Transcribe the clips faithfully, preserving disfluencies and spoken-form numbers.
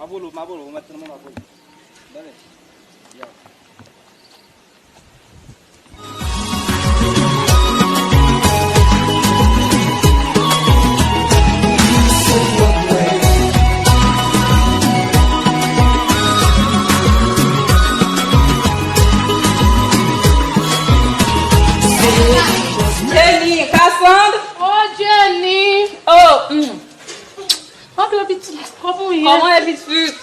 Mapolo, mapolo, ou mèt nan mapolo. Dale. Ya. Jenny, Cassandre. Oh, Jenny. Oh, hmm. Antre pitit, kòman w ye? Kòman w ye pitit?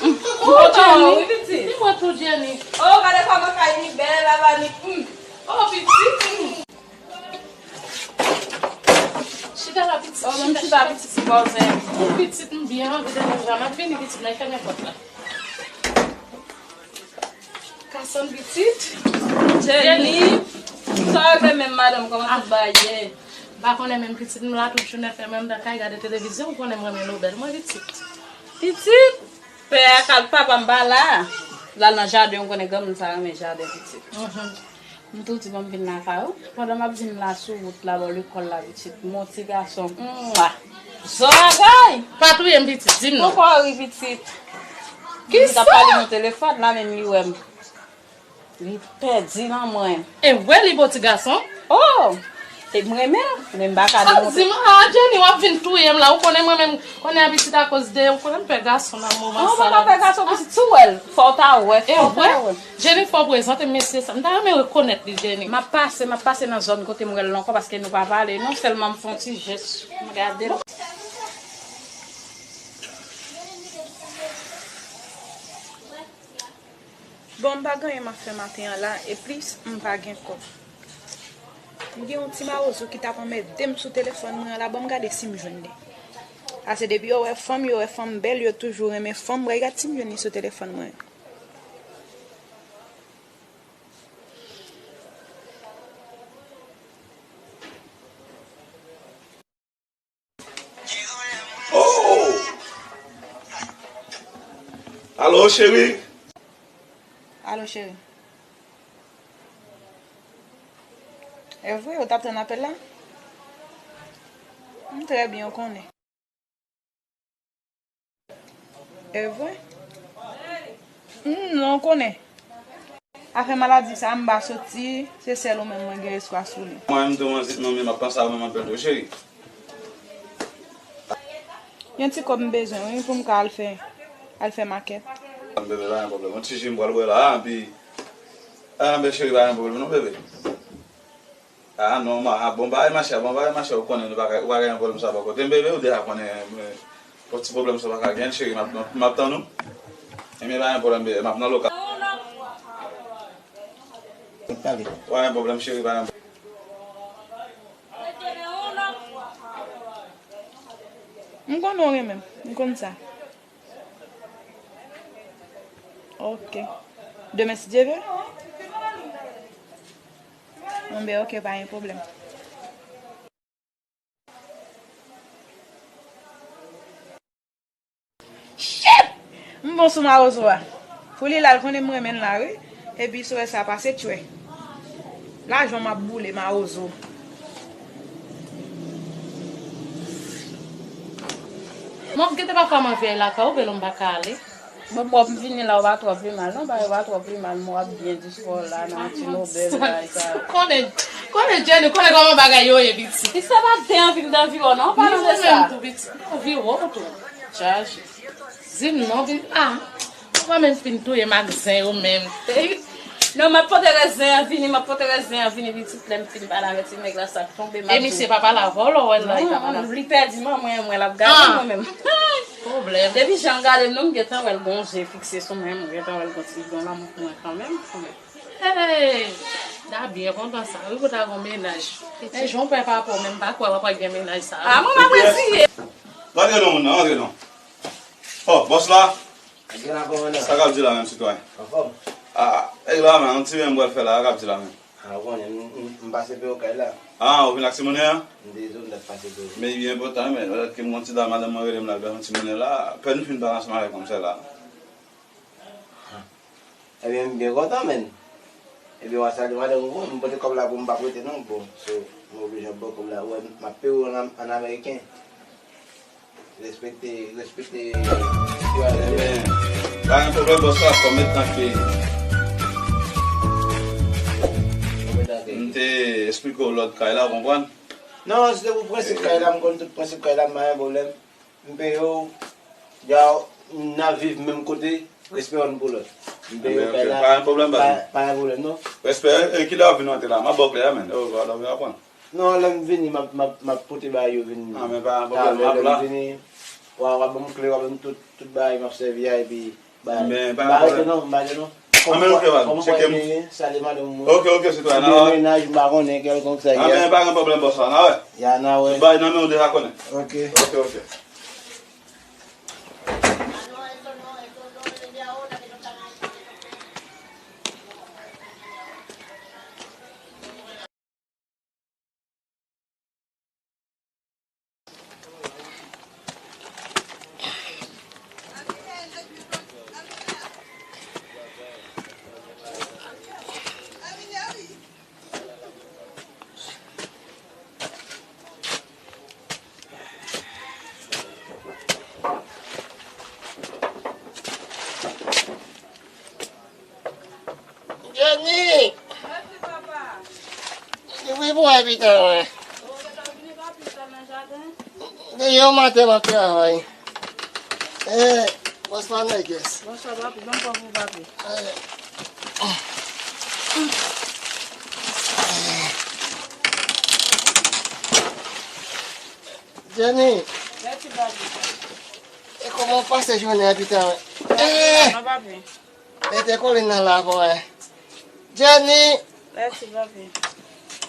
Oh, Jenny. Wi, pitit. Li mwen tou, Jenny. Oh, gade kòman kay li bèl, la, la, li. Oh, pitit. Chita la, pitit. Oh, m chita, pitit, si bò w zen. Pitit, m byen anvi de nou, m ap vini, pitit, mwen fèmen pòt la. Kasann pitit. Jenny. Sa w regle menm, madanm, kòman tout bagay ye? M pa konnen menm, pitit, m la tout jounen fèmen anndan kay gade televizyon, ou konnen m renmen nobèl mwen, pitit. Pitit, pè a k al, papa m pa la. L al nan jaden, ou konnen granmoun sa renmen jaden, pitit. Mhm. M tou di ban m vin lakay ou. Pandan m ap vin la sou wout la bò lekòl la pitit, m wè yon ti gason. Mwa! Zògay! Pa touye m pitit, di m non. Poukò w ri pitit? Kisa? M t ap pale nan telefòn la menm li wè m. Li pèdi nan mwen. E vre li bo ti gason? Oh! E m renmen l, men m pa ka demontre. Di m, ah, Jenny, w ap vin touye m la. Ou konnen mwen menm, konnen a pitit akoz de, ou konnen m pè gason nan moman sa la. Non, ou pa pè gason pitit, si w wè l, fò w ta wè, fò w ta wè. Jennifer prezante m mesye sa. M ta renmen rekonèt li, Jenny. M ap pase, m ap pase nan zòn kote m wè l la ankò, paske nou pa pale non, sèlman m fè yon ti jès, m gade l. Bon, m pa gen anyen m ap fè maten an la, e plis, m pa gen kòb. M gen yon ti mawozo ki t ap anmède m sou telefòn mwen an la, ban m gade si m jwenn li. Paske depi yo wè fanm, yo wè fanm bèl, yo toujou renmen fanm, m gade si m jwenn li sou telefòn mwen. Oh! Alo, cheri? Alo, cheri. E vre, ou t ap tann apèl la? M trè byen, ou konnen. E vre? Hmm, non, ou konnen. Afè maladi sa, m pa soti, se sèl ou menm mwen gen espwa sou li. Mwen menm tou, mwen zit non, men m ap panse a ou menm anpil tou, cheri. Yon ti kòb m bezwen, wi, pou m ka al fè, al fè makèt. Bebe, pa gen pwoblèm. Yon ti ji m pral bwè la, a, epi, a, bebe, cheri, pa gen pwoblèm, non, bebe. Ah non, ma, ah, bon bagay, machè, bon bagay, machè, ou konnen nou pa ka, ou pa ka gen pwoblèm sa bò kote m, bebe, ou deja konnen, men, bon, ti pwoblèm sa pa ka gen, cheri, m ap, m ap tann ou. Ebyen, pa gen pwoblèm, bebe, m ap nan lokal. Pa gen pwoblèm, cheri, pa gen pwoblèm. M konnen w renmen m, m konn sa. Ok. Demen, si Dye vle? Bon, ben, ok, pa gen pwoblèm. Shit! M bon sou mawozo a. Pou li la, l konnen m renmen l la, wi. Epi, sou sa pase tchwè. Lajan m ap boule mawozo. M ap gete papa m anvi al lakay ou, Belo, m pa ka ale. Bon, bon, m vini la, ou pa twò pi mal, non, pa, ou pa twò pi mal, men w ap byen dispò la, nan yon ti nobèl, bagay sa. Konnen, konnen, Jenny, konnen kòman bagay yo ye, pitit. Li se pa te anvi m t anvi wè w, non, palan de sa. Ou menm tou, pitit, m anvi wè w tou. Chaje. Di m non, pitit, ah, ou pa menm fin touye m ak zen yo menm. Non, m ap pote rès zen an vini, m ap pote rès zen an vini, pitit, lè m fin pale avè ti nèg la, sa k tonbe, m ap di w. E misye pa pale avè w, lè w wè l la, li pa pale avè w. Non, li pèdi manman mwen, l ap gade mwen menm. Pwoblèm. Depi jan l gade m, non, m gentan wè l gon je fikse sou mwen, m gentan wè l gon ti gon lanmou pou mwen kanmenm, kanmenm. Hey! Da byen kontan sa, wi, pou ta gon mennaj. Ti jan w pè pa pè w, men m pa kwè w ap gen mennaj sa. Ah, mwen m ap reziye. Antre non, moun nan, antre non. Oh, bòs la. Gen la, kòmandan. Sa k ap di la menm, sitwayen? Anfòm. Ah, e la, men, yon ti men m pral fè la, sa k ap di la menm? Ah, ou konnen, m, m, m pase peye w kay la. Ah, ou vin ak ti monnen an? M te di w m t ap pase peye w. Men li byen enpòtan, men, lòt ke m gon ti dam, madanm mwen rele m la, l bezwen ti monnen la, pè nou fin pale ansanm avèk kòmsè la. Ebyen, m byen kontan, men. Ebyen, w a salye madanm ou, m pote kòb la pou m pa prete non, bon, so, m oblije ap ba w kòb la, ou wè, m ap peye w an, an ameriken. Respekte, respekte, yo a lè. Ebyen, Pa gen pwoblèm, bòs la, kòm etan ke m te esplike w lòt kay la, w konprann? Non, se te pou prensip kay la, m konn tout prensip kay la, m pa gen pwoblèm. M peye w, ya, n ap viv menm kote, respè youn pou lòt. M peye w kay la, pa gen pwoblèm, pa gen pwoblèm, non. Respè, e kilè w vin antre la? M ap ba w kle a, men. Yo, w ap pran. Non, lè m vini, m ap, m ap, m ap pote bagay yo vin. Ah, men pa gen pwoblèm, m ap la. Lè m vini, w a, w a ban m kle, w a ban m tout, tout bagay m ap sèvi a, epi bagay. Men pa gen pwoblèm. M pa rete non, m pa rete non. Ah, men ok, baz, tcheke m. Salye madanm mwen. Ok, ok, sitwayen, n a wè. Mennaj, m pa konnen kèlkonk sa ye. Ah, men pa gen pwoblèm, bòs la, n a wè. Ya, n a wè. Tout bagay nan men w deja konnen. Ok. Ok, ok. Jenny! Mèsi, papa. Li wi pou evitan mwen. Ou gentan vini, papi, sa nan jaden? Depi yon maten m ap travay. Eh, bonswa, nègès. Bonswa, papi. Ban m pran pou papi. Eh. Jenny. Mèsi, papi. E kòman w pase jounen an, pita? Eh! Non, papi. Mete kolin nan la pou mwen. Jenny! Mèsi, papi.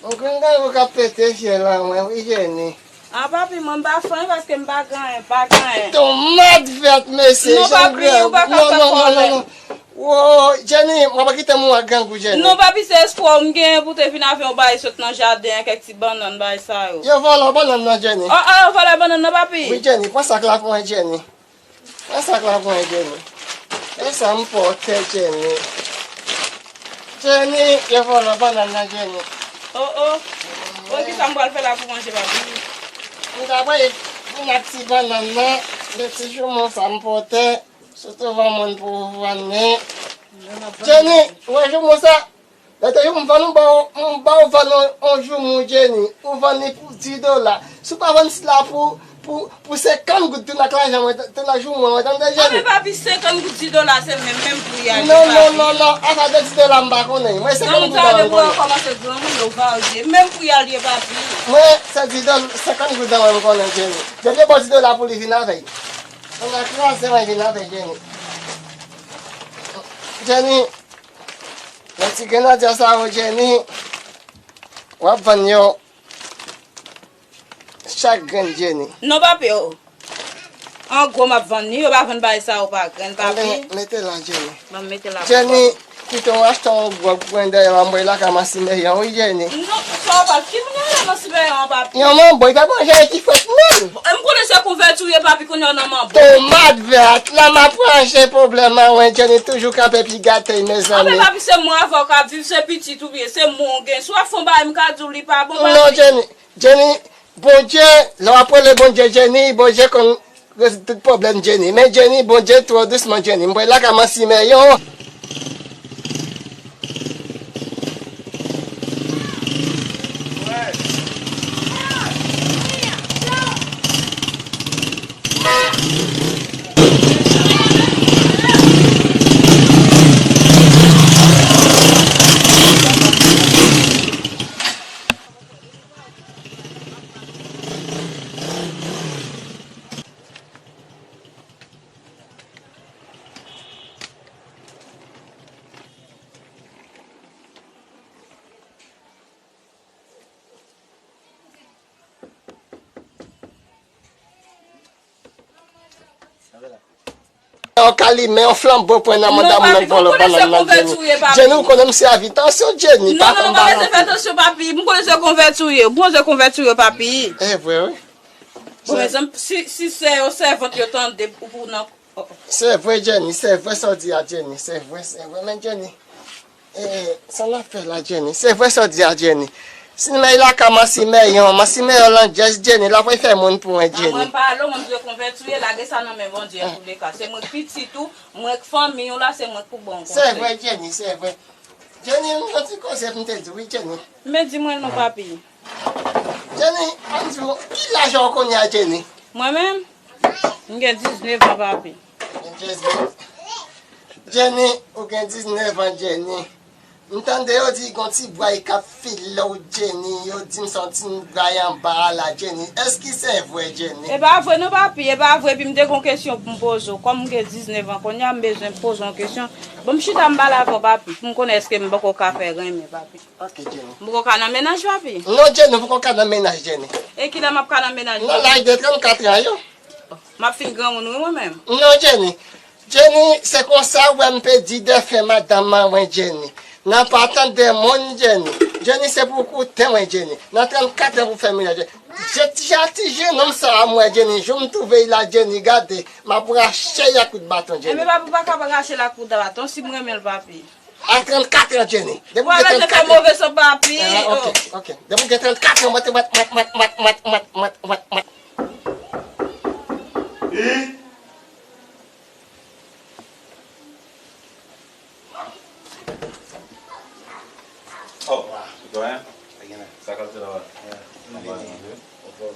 Yon grenn grangou k ap pete fyèl an mwen, wi, Jenny. Ah, papi, mwen m pa fè anyen paske m pa gen anyen, pa gen anyen. Tomat vèt, mesye, non, papi, ou pa ka fè kòlè. Wo, Jenny, mwen pa kite moun ak grangou, Jenny. Non, papi, se espwa w m genyen pou te vin avè yon bagay sot nan jaden an, kèk ti bannann, bagay sa yo. Yo vòlò bannann nan, Jenny. Oh, oh, yo vòlò bannann nan, papi. Wi, Jenny, pran sak la pou mwen, Jenny. Pran sak la pou mwen, Jenny. E sa m pote, Jenny. Jenny, yo vòlò bannann nan, Jenny. Oh, oh. Oh, kisa m pral fè la pou manje, papi? M ta pral vin ak ti bannann nan, de ti joumou sa m pote, si w twouve yon moun pou w vann li. Jenny, ou wè joumou sa? Lè te jou m vann ou ba w, m ba w vann on, on joumou, Jenny. Ou vann li pou dis dola. Si w pa vann sila pou, pou, pou senkant goud, tounen ak lajan mwen, tounen ak joumou mwen, tande, Jenny? Ah, men papi, senkant goud, dis dola, se menm, menm pri a li, papi. Non, non, non, non. Afè de dis dola, m pa konnen. Mwen, senkant goud la, mwen konnen. Non, m ta vle pou w kòmanse granmoun, ou varye. Menm pri a li ye, papi. Mwen, se dis dola, senkant goud la, mwen, m konnen, Jenny. Depi yo ba w dis dola pou li vin avè l. Tounen ak lajan mwen, vin avè l, Jenny. Jenny. Yon ti grenadya sa yo, Jenny, w ap vann yo chak grenn, Jenny. Non, papi, o. An gwo, m ap vann li. Yo pa vann bagay sa yo pa grenn, papi. Anben, mete la, Jenny. Ban m mete la pou Jenny, pito w achte yon gwo grenn dèyè m anvoye lakay Mansimeyon, wi, Jenny. Non, sa w pa, ki moun yo rele Mansimeyon an, papi? Yon manbo, li pa manje ki fwèt menm. M konnen se konvèti w ye, papi, kounye a w nan manbo. Tomat vèt, la m ap ranje pwoblèm an, wen, Jenny toujou kanpe pi gate, mezanmi. Anben, papi, se mwen avè w k ap viv, se pitit ou ye, se mwen w gen. Si w ap fè yon bagay, m ka di w li pa bon, papi. Non, Jenny, Jenny, Bondye, lè w ap rele Bondye, Jenny, Bondye konn rezoud tout pwoblèm, Jenny. Men, Jenny, Bondye twò dousman, Jenny. M prale lakay Mansimeyon. Ou ka limen yon flanbo pran nan men dam nan vòlò bannann nan, Jenny. Jenny, ou konnen m sèvitè w, Jenny, pa fè m bagay. Non, non, non, pa bezwen fè tansyon, papi. M konnen se konvèti w ye. M konnen se konvèti w ye, papi. E vre, wi. Bon, mezanmi, si, si sè yo, sèvant yo tande, ou pou nan, oh, oh. Se vre, Jenny, se vre sa w di a, Jenny. Se vre, se vre, men Jenny. E, sa n ap fè la, Jenny? Se vre sa w di a, Jenny. Sinmèy la ka mansimèyon, mansimèyon lan djèz Jenny, la pou fè moun pou mwen Jenny. Mwen pale w, mwen dwe konvèti w, lage sa nan men Bondye an tou de ka. Se mwen k pitit ou, mwen k fanmi w la, se mwen k pou bon konsèy. Se vre Jenny, se vre. Jenny, m yon ti koze pou m te di w wi Jenny. Men di mwen non papi. Jenny, ann di w, ki laj ou kounye a Jenny? Mwen menm? M gen diznèf an papi. Gen diznèf. Jenny, ou gen diznèf an Jenny. M tande yo di gon ti bway k ap file w Jenny, yo di m se yon ti bway anba a la Jenny. Èske se vre Jenny? E pa vre non papi, e pa vre, epi m te gon kesyon pou m poze w. Kòm m gen diznèf an kounye a, m bezwen poze w yon kesyon. Bon, m chita m pale avè w papi, pou m konnen èske m poko ka fè renmen papi. Ok Jenny. M poko ka nan mennaj papi? Non Jenny, ou poko ka nan mennaj Jenny. E kilè m ap ka nan mennaj papi? Nan laj de trannkat an yo. M ap fin granmoun wi mwen menm. Non Jenny. Jenny, se konsa w wè m pèdi dèfè madanm mwen Jenny. Nan patant de moun Jenny. Jenny se pou koute mwen Jenny. Nan trannkat an pou fè mennaj Jenny. Je ti ja ti jenòm sa a m wè Jenny. Jou m twouve l la Jenny gade. M ap rache l ak kout baton Jenny. Enben papi ou pa ka rache l ak kout baton si m renmen l papi. A trannkat an Jenny. Depi w gen trannkat an. Move son papi. Ah, ok, ok. Depi w gen trannkat an, mwen te mwen mwen mwen mwen mwen mwen mwen mwen. Oh, sitwayen. Sa k ap di la?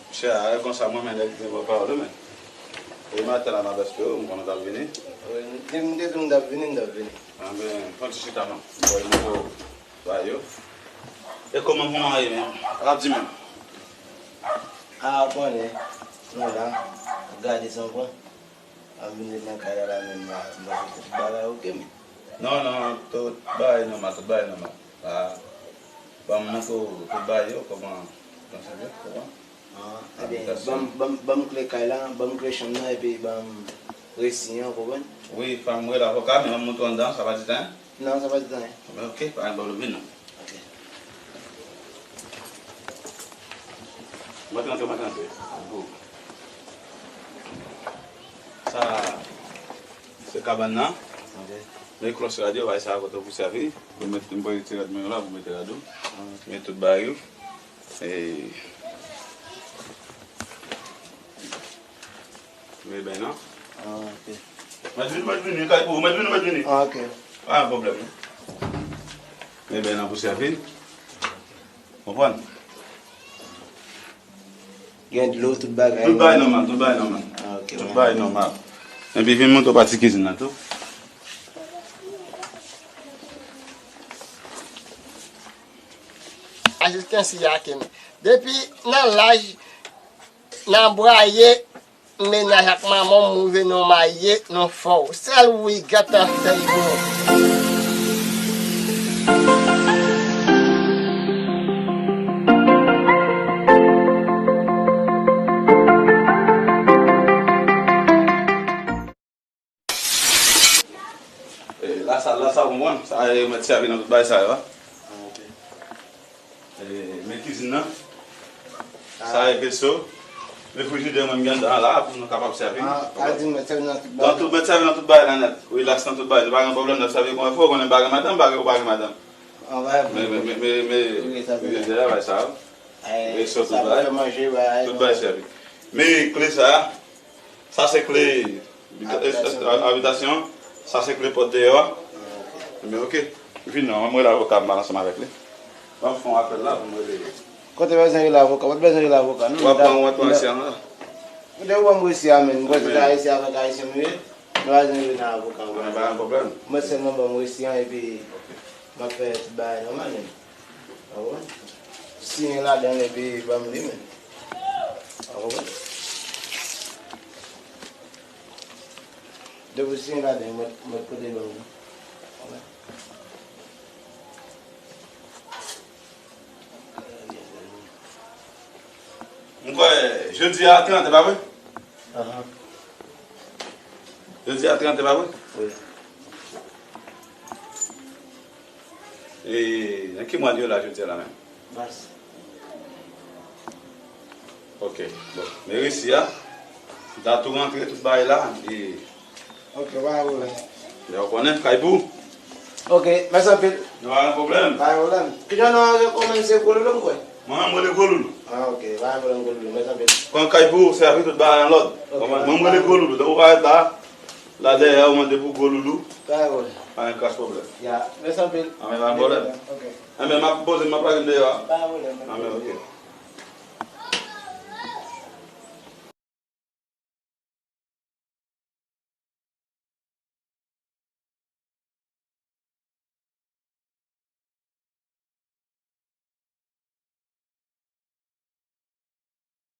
Misye a konsa mwen men nèg gen bon pawòl wi men. E maten la m ap espere w, m konnen w t ap vini. Wi, m te di w m t ap vini, m t ap vini. Anben, pran ti chita non. M voye mouto ba yo. E kòman manman ye menm? Rap di menm. A, ou konnen, nou la, ap gade san pran. An vin ret nan kay la la menm la, m panse tout bagay oke men. Non, non, tout bagay nòmal, tout bagay nòmal. La, ban m montre w tout bagay yo, kòman, kòman sa ye, kòman? Ah, ebyen, ban m, ban m, ban m kle kay la, ban m kle chanm nan, epi ban m resi an, ou konprann? Wi, fò m rele avoka, men ban m montre w anndan, sa pa di tan. Non, sa pa di tan. Men oke, pa gen pwoblèm, vin non. Oke. Mwen te antre, mwen te antre. Sa, se kabann nan. Oke. Men klòch rad yo, bay sa kote pou sèvi. Mwen mete, mwen mete rad mwen yo la, mwen mete rad ou. Ah, oke. Men tout bagay yo. E, men ben non. Ah, oke. Mwen vini, mwen vini, kay pou, mwen vini, mwen vini. Ah, oke. Pa gen pwoblèm non. Men ben nan pou sèvi. Konprann? Gen dlo, tout bagay. Tout bagay nòmal, tout bagay nòmal. Ah, oke. Tout bagay nòmal. Epi vin montre w pati kizin nan tou. Ajistansi a ke m. Depi nan laj, nan bwaye, mennaj ak manman w, m rive nou marye, nou fò w. Sèl ou wi gata fèy mwen. E, lasal, lasal, ou konprann? Sa, e, yo mèt sèvi nan tout bagay sa yo, a. Ah, oke. E, men kizin nan. Ah. Sa, e, veso. Refrijidè mwen, m gen anndan an la, pou nou kapab sèvi. Ah, sa di mèt sèvi nan tout bagay. Nan tout, mèt sèvi nan tout bagay la nèt. Wi, las nan tout bagay. Nou pa gen pwoblèm, n ap sèvi kòm fò, konnen m pa gen madanm, m pa gen, ou pa gen madanm. Ah, bagay bon. Men, men, men, men, men, wi, sa se refrijidè a, bagay sa yo. Eh, veso, sa tout pou bagay. Fè manje, bagay. Tout bagay sèvi. Men kle sa, Sa se kle abita-, abitasyon. Abitasyon. Sa se kle pòt deyò a. Ah, oke. Ebyen, oke. Vin non, mwen rele avoka m ansanm avèk li. Ban m fè yon apèl la pou m rele. Kote bezwen rele avoka? Ou pa t bezwen rele avoka, non. W ap pran, w ap pran resi a la. Ou te ban m resi a, men. Mwen se ayisyen avèk ayisyen m ye. Mwen pa bezwen rele nan avoka. Ah, pa gen pwoblèm. Mwen sèlman ban m resi a, epi m ap fè tout bagay nòmal, men. Ou konprann? Siyen ladan l epi ban m li menm. Ou konprann? Depi w siyen ladan l, mwen, mwen pote ban m li. Ou konprann? M kwè jodi a trant, e pa vre? Ahan. Jodi a trant, e pa vre? Wi. E nan ki mwa nou ye la jodi a la menm? Mas. Ok, bon. Men resi a, dat ou rantre, tout bagay la, e. Ok, pa gen pwoblèm. Lè w konnen, kay pou ou. Ok, mèsi anpil. Pa gen pwoblèm. Pa gen pwoblèm. Kijan non an, kòman se Gwo Loulou m kwè? Mwen menm, mwen rele Gwo Loulou. Ah, ok. Pa gen pwoblèm, Gwo Loulou. Mèt anpil. Kòm kay pou ou, sèvi tout bagay an lòd. Ok. Mwen, mwen rele Gwo Loulou. Donk, ou pa ret la. La dèyè, ou mande pou Gwo Loulou. Pa gen pwoblèm. Pa gen kras pwoblèm. Ya. Mèt anpil. Ah, men pa gen pwoblèm. Ok. Enben, m ap poze m, m ap lage m deyò a. Pa gen pwoblèm. Ah, men ok.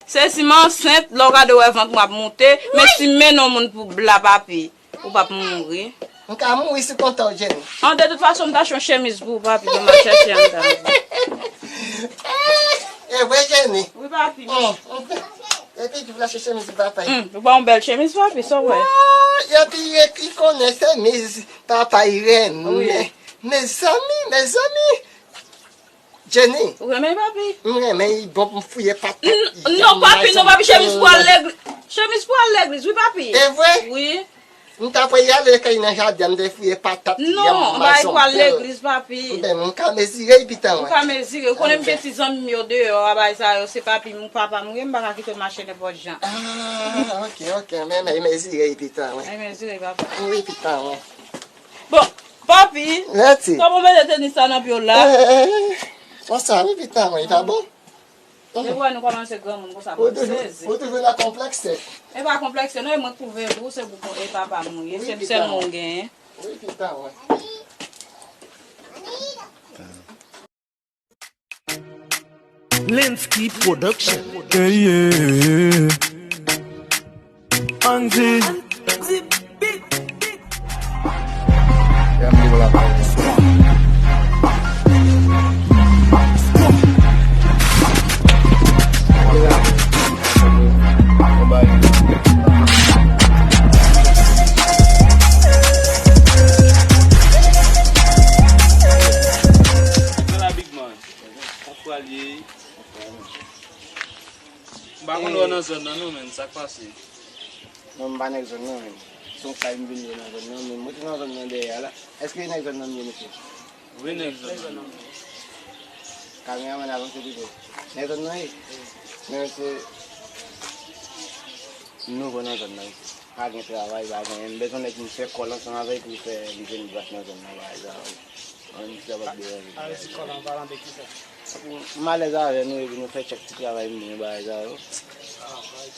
Se si m ansent, lè w gade w wè vant mwen ap moute, men si m mennen yon moun pou bla, papi, ou p ap mouri. M ka mouri si kontan w, Jenny. An, de tout fason, m ta achte yon chemiz pou ou, papi, ban m al chèche anndan. E vre, Jenny? Wi, papi. Hum, hum. Epi, di w la chèche chemiz pou papa. Hum, ou pa yon bèl chemiz, papi, sa w wè? Woy, epi, epi konnen chemiz papa Irène. Wi. Mezanmi, mezanmi. Jenny. Ou renmen, papi? M renmen, li bon pou m fouye patat. N-, non, papi, non, papi, chemiz pou al legliz. Chemiz pou al legliz, wi, papi. E vre? Wi. M ta pral ale kay nan jaden, m te fouye patat. Non, bay pou al legliz, papi. Ben, m ka mezire l pita, wi. Ou ka mezire. Ou konnen m gen ti zanmi m yo deyò, a bay sa yo, se papi m, papa m, m pa ka kite l mache nenpòt jan. Ah, ok, ok, men, men, mezire l pita, wi. Ay, mezire, papa. Wi, pita, wi. Bon, papi, mèsi. Kòman w mete tenis sa nan pye w la? Eh, eh, eh. Konsa, wi, pita, wi, pa bon? Depi wè nou kòmanse granmoun konsa, mwen sezi. Ou toujou nan konplèks? E pa konplèks, non, e mwen k twouve pou ou, se pou e papa m ou ye, se sèl mwen w genyen. Wi, pita, wi. Lensky Production. Yeah, yeah. Andy. Big man. Konfrè l ye. M pa konn wè w nan zòn nan non, menn, sa k pase? Non, m pa nèg zòn nan, menn. Se yon kay m vin lwe nan zòn nan, menn. Mwen te nan zòn nan dèyè a la. Èske e nèg zòn nan m ye, mesye? Wi, nèg zòn nan. Kameramann, avanse pito. Nèg zòn nan ye? Men, mesye, m nouvo nan zòn nan, mesye. Pa gen travay, pa gen anyen. M bezwen nèg pou m fè kòl ansanm avè l pou l fè li vin bras nan zòn nan, pa egzanp. Ann, sa p ap deranje. Alèz, kòl an palan de kisa? M alèz avè nou, epi nou fè chak ti travay m, bagay sa yo.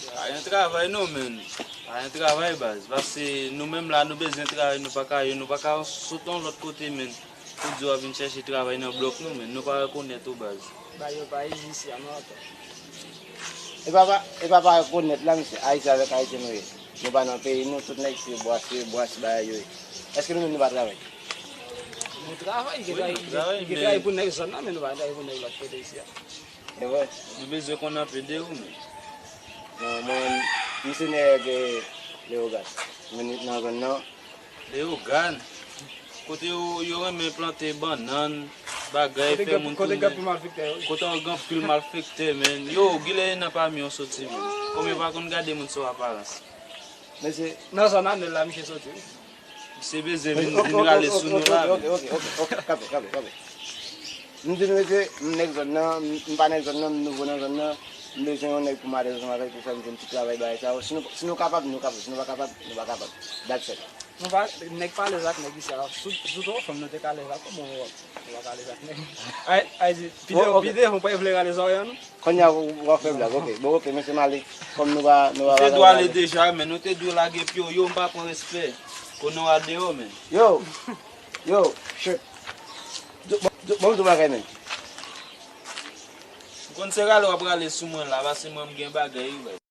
Pa gen travay non, menn. Pa gen travay, baz. Paske nou menm la, nou bezwen travay, nou pa ka yo, nou pa ka sot yon lòt kote, menn. Pou di w ap vin chèche travay nan blòk nou, menn. Nou pa rekonèt ou, baz. Ba yo pa isi a non ankò. E pa, pa, e pa, pa rekonèt la, mesye. Ayisyen avèk Ayisyen nou ye. Nou pa nan peyi nou, tout nèg se bwase, bwase bagay yo ye. Èske nou menm nou pa travay? Nou travay, gen travay, gen travay pou nèg zòn nan, men nou pa travay pou nèg lòt kote isi a. E vre. Nou bezwen konn anpe de ou, men. Non, mwen, m se nèg, eh, Leyogàn. Men nan zòn nan. Leyogàn? Kote yo, yo renmen plante bannann, bagay, fè moun tounen. Kote gen anpil malfektè, wi. Kote gen anpil malfektè, men. Yo, kilè nan pami yo soti, men. Kòm yo pa konn gade moun sou aparans. Mesye. Nan zòn Anèl la, misye soti, wi. Misye bezwen vin, vin rale sou nou la, men. Ok, ok, ok, ok, ok, kanpe, kanpe, kanpe. M di nou, mesye, m nèg zòn nan, m, m pa nèg zòn nan, m nouvo nan zòn nan. M bezwen yon nèg pou m alèz ansanm avè l pou fè m jwenn ti travay bagay sa yo. Si nou, si nou kapab, nou kapab. Si nou pa kapab, nou pa kapab. That's it. Nou pa, nèg pa alèz ak nèg isi a. Sou, sou telefòn nou te ka alèz ak ou, bon, nou pa ka alèz ak nèg. Ay, ay, di, pide, pide, ou pa vle rale zòrèy an nou? Kounye a, ou, ou ap fè blag, ok. Bon, ok, mesye, m ale. Kòm nou pa, nou pa... Ou te dwe ale deja, men nou te dwe lage pye w. Yo, m pa pran respè. Konnen w al deyò, men. Yo! Yo, shit. Bon, bon, bon, bagay, men. Ou konn se rale w ap rale sou mwen la, paske mwen m gen bagay, wi, baz.